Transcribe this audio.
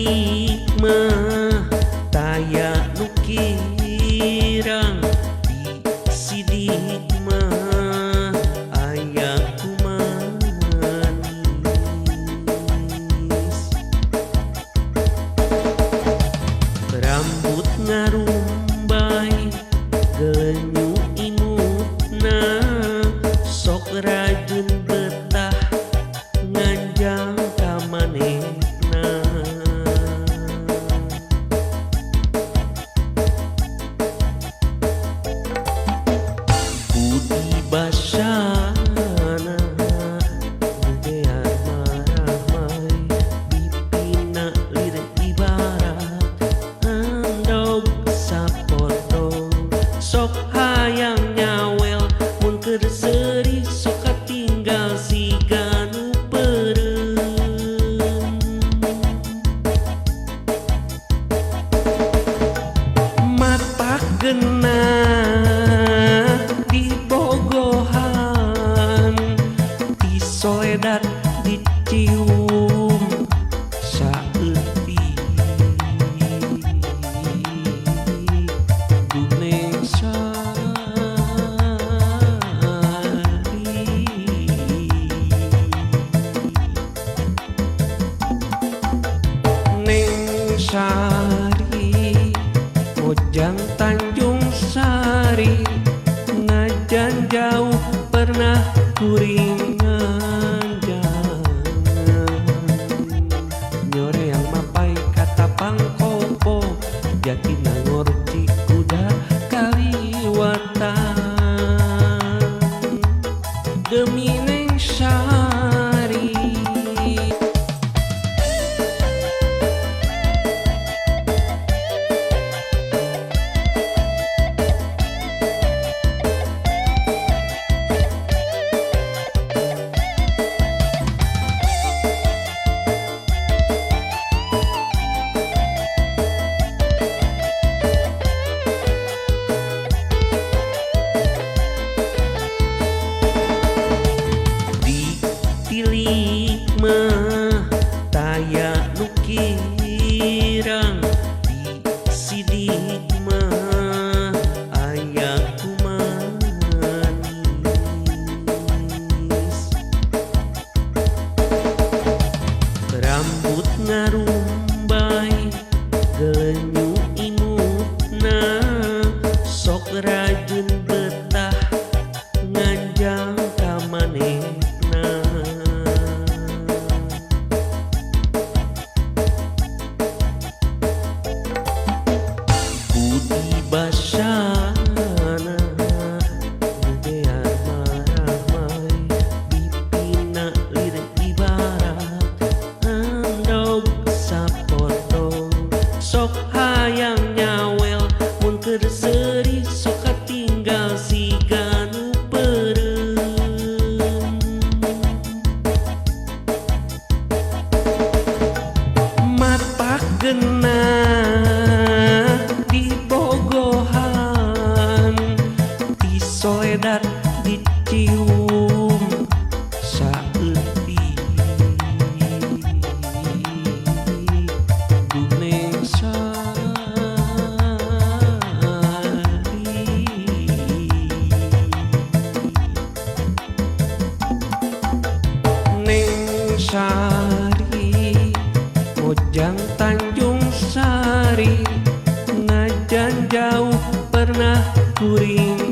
Ditilik mah taya nu kirang, disidik mah aya kumanis. Rambut ngarumbay gelenyu imutna, sok rajin betah nganjang ka manehna. Budi basana gegear marahmai, bibina lir ibarat endog sapotong. Sok hayang nyawel mun keur seuri, sok katinggal siga nu peureum. Matak geunah dibogohan, disoledat dicium saeutik. Duh Neng Sari, Neng Sari, Mojang Tanjung Sari, najan jauh pernah kuring nganjangan. Nyoreang mapai kata pangkopo, Jatinangor Cikuda kaliwatan. Demi Neng Sari. Ditilik mah taya nu kirang, disidik mah aya kumanis. Rambut ngarumbay gelenyu imutna, sok rajin betah nganjang ka manehna. Budi basana gegear marahmai, bibina lir ibarat endog sapotong. Sok hayang nyawel mun keur seuri, sok katinggal siga nu peureum. Matak geunah dibogohan, disoledat dicium saeutik. Duh Neng Sari, Neng Sari, Mojang Tanjung Sari, najan jauh pernah kuring